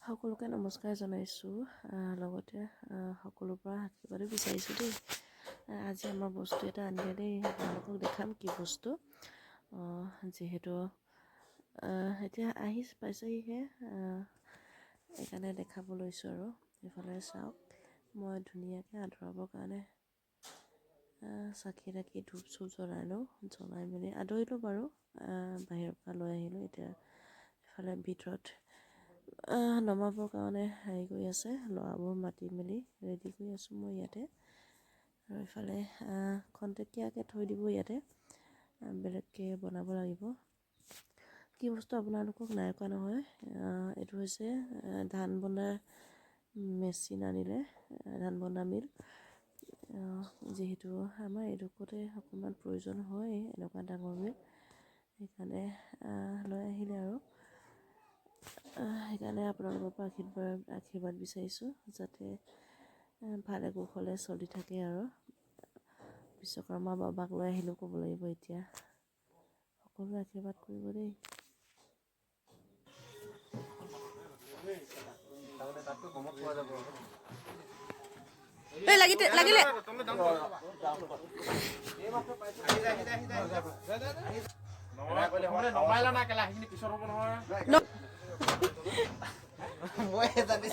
সকলোকে নমস্কাৰ জনাইছোঁ, লগতে সকলোৰ পৰা আশীৰ্বাদো বিচাৰিছোঁ দেই। আজি আমাৰ বস্তু এটা আনিলে দেই, আপোনালোকক দেখাম কি বস্তু। যিহেতু এতিয়া আহি পাইছেহিহে, সেইকাৰণে দেখাব লৈছোঁ। আৰু এইফালে চাওক, মই ধুনীয়াকৈ আদৰাবৰ কাৰণে চাকি তাকি, ধূপ চুপ জ্বলাই লওঁ। জ্বলাই মেলি আদৰিলোঁ বাৰু, বাহিৰৰ পৰা লৈ আহিলোঁ। এতিয়া এইফালে ভিতৰত নমাবৰ কাৰণে হেৰি কৰি আছে, ল'ৰাবোৰ মাতি মেলি ৰেডি কৰি আছোঁ মই ইয়াতে। আৰু এইফালে খন্তেকীয়াকৈ থৈ দিব ইয়াতে, বেলেগকৈ বনাব লাগিব। কি বস্তু আপোনালোকক নাই কোৱা নহয়। এইটো হৈছে ধান বন্দা মেচিন আনিলে, ধান বন্দা মিল। যিহেতু আমাৰ এইডোখৰতে অকণমান প্ৰয়োজন হয় এনেকুৱা ডাঙৰ মিল, সেইকাৰণে লৈ আহিলে। আৰু সেইকাৰণে আপোনালোকৰ পৰা আশীৰ্বাদ বিচাৰিছোঁ, যাতে ভালে কুশলে চলি থাকে। আৰু বিশ্বকৰ্মা বাবাক লৈ আহিলেও ক'ব লাগিব। এতিয়া সকলোৱে আশীৰ্বাদ কৰিব দেই। এই লাগিতে লাগিলে।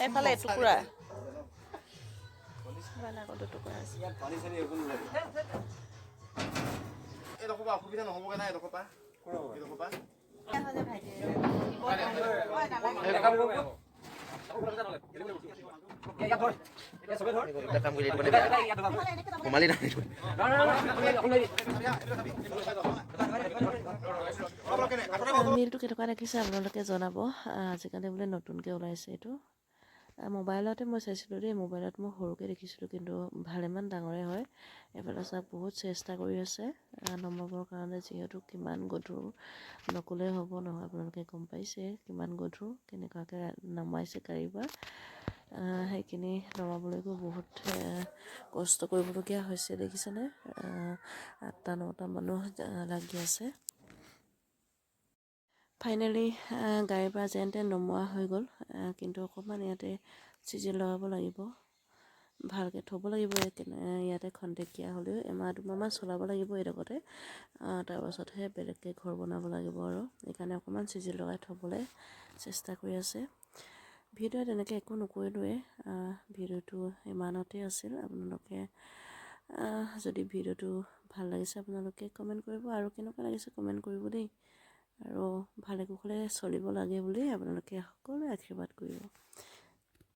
এইফালে এটুকুৰা, এইফালে আকৌ দুটুকুৰা আছে। এইডোখৰ পৰা অসুবিধা নহ'বগৈ নাই? এইডোখৰ পৰা, এইডোখৰ পৰা কাম কৰি। সোমালি। মিলটো কেনেকুৱা দেখিছে আপোনালোকে জনাব। আজিকালি বোলে নতুনকৈ ওলাইছে এইটো। মোবাইলতে মই চাইছিলোঁ দেই, মোবাইলত মই সৰুকৈ দেখিছিলোঁ, কিন্তু ভালেমান ডাঙৰে হয়। এইফালে চাওক, বহুত চেষ্টা কৰি আছে নমাবৰ কাৰণে। যিহেতু কিমান গধুৰ নক'লেই হ'ব নহয়, আপোনালোকে গম পাইছে কিমান গধুৰ, কেনেকুৱাকৈ নমাইছে গাড়ীৰ পৰা। সেইখিনি নমাবলৈকো বহুত কষ্ট কৰিবলগীয়া হৈছে, দেখিছেনে? আঠটা নটা মানুহ লাগি আছে। ফাইনেলি গাড়ীৰ পৰা যেন তেন নমোৱা হৈ গ'ল, কিন্তু অকণমান ইয়াতে চিজিল লগাব লাগিব, ভালকৈ থ'ব লাগিব। ইয়াতে খন্তেকীয়া হ'লেও এমাহ দুমাহমান চলাব লাগিব এইডোখৰতে, তাৰপাছতহে বেলেগকৈ ঘৰ বনাব লাগিব। আৰু সেইকাৰণে অকণমান চিজিল লগাই থ'বলৈ চেষ্টা কৰি আছে। ভিডিঅ' তেনেকৈ একো নকৰিলোৱে, ভিডিঅ'টো ইমানতে আছিল। আপোনালোকে যদি ভিডিঅ'টো ভাল লাগিছে, আপোনালোকে কমেণ্ট কৰিব আৰু কেনেকুৱা লাগিছে কমেণ্ট কৰিব দেই। আৰু ভালে কুশলে চলিব লাগে বুলি আপোনালোকে সকলোৱে আশীৰ্বাদ কৰিব।